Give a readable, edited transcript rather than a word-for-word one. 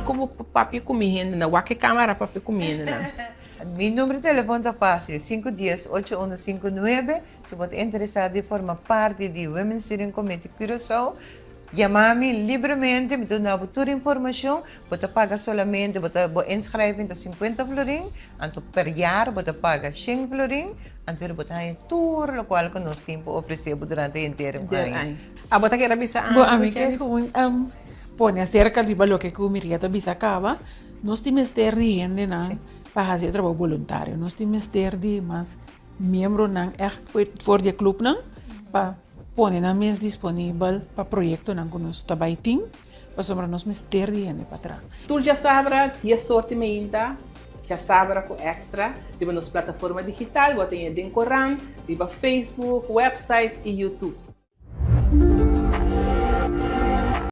ku bo papia ku mi hendenan. Wak e kamera papia ku mi hendenan. Mi numero di telefon ta fácil, sinku dies ocho uno sinku nuebe. Si bo ta interesá di forma parti di Women's Steering Committee Curaçao, yama mi libremente, mi ta duna bo tur informashon. Bo ta paga solamente, bo ta, bo inschrijving ta sinkuenta florin, anto per jaar bo ta paga shen florin, anto bo ta haña tur lokual ku nos tin pa ofresé bo durante henter un aña. Abo ta kere bisa Bo algu, ami ke Jenny? gewoon pone acerca riba loke ku Miria ta bisa kaba, nos tin mester di hendenan pa hasi e trabou boluntario. Nos tin mester di mas miembronan ègt for di e clubnan pa pone nan mes disponibel pa proyektonan ku nos ta bai tin, pasobra nos mester di hende pa traha. Tur djasabra dies sorti meinta, djasabra ku extra riba nos plataforma digital, bo ta haña den korant, riba Facebook, website i YouTube.